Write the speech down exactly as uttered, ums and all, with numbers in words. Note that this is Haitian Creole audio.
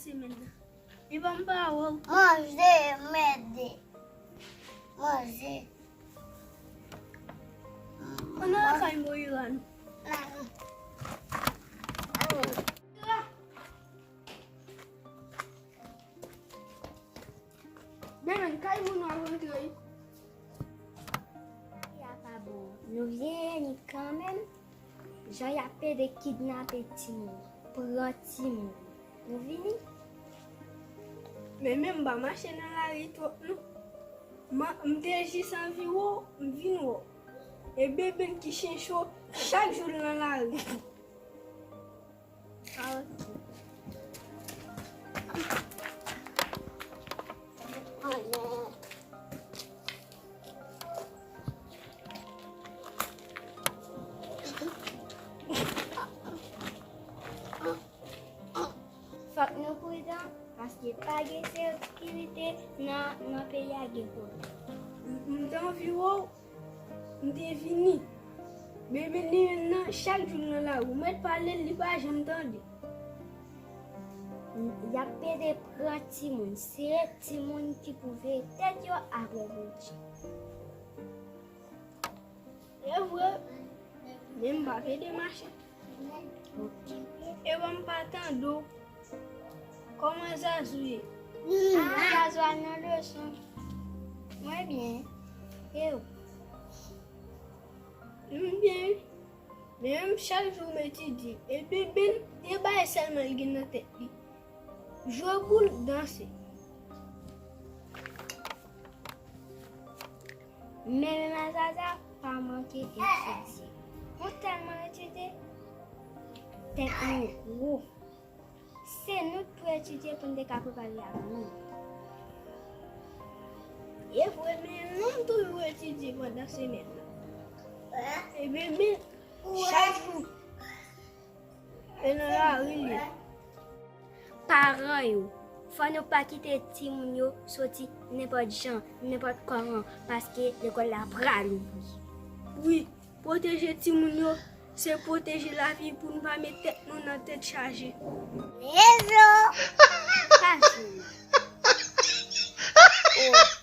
Semèn nan. Li ban m pawòl. Manje, mède. Manje. Ann al lakay Moyiran. Men, men, kay moun w ap rantre. Ya pa bon. Nou vini kanmenm. Jan y ap pede kidnape timoun, pran timoun. Nou vini? Men, men m pa mache nan lari twòp non. M te jis anvi wè w, m vin wè w. E Beben ki chen cho, chak jou l nan lari. Ah, ok. Fòk nou pridan, paske pa gen sekirite nan, nan peyi a gen pwoblèm. M, m te anvi wè w, m te vini. Bebe li menm nan, chak jou l nan lari. Ou mèt pale l, li pa janm tande. Y ap pede pran timoun. Se timoun ki pou veye tèt yo apre Bondye. E vre, men m pa pede mache. Ok. E ban m pa tande w. Kòman Zazou ye? Ah, Zazou al nan leson. Mwen byen. E ou? M byen, wi. Men menm chak jou m etidye. E Beben, de bagay sèlman li gen nan tèt li. Jwe boul, danse. Men, men Mazaza pa manke etidye. Ou tèlman etidye, tèt nou gwo. Se nou k pou etidye pou n te ka prepare avni. E vre, men nou m toujou etidye pandan semèn nan. E Beben, chak jou. E nan lari l ye. Paran yo, fò nou pa kite timoun yo soti nenpòt jan, nenpòt kòman, paske lekòl la pral ouvri. Wi, pwoteje timoun yo, se pwoteje lavi pou n pa met tèt nou nan tèt chaje. Lezo! Pa jwe. Oh.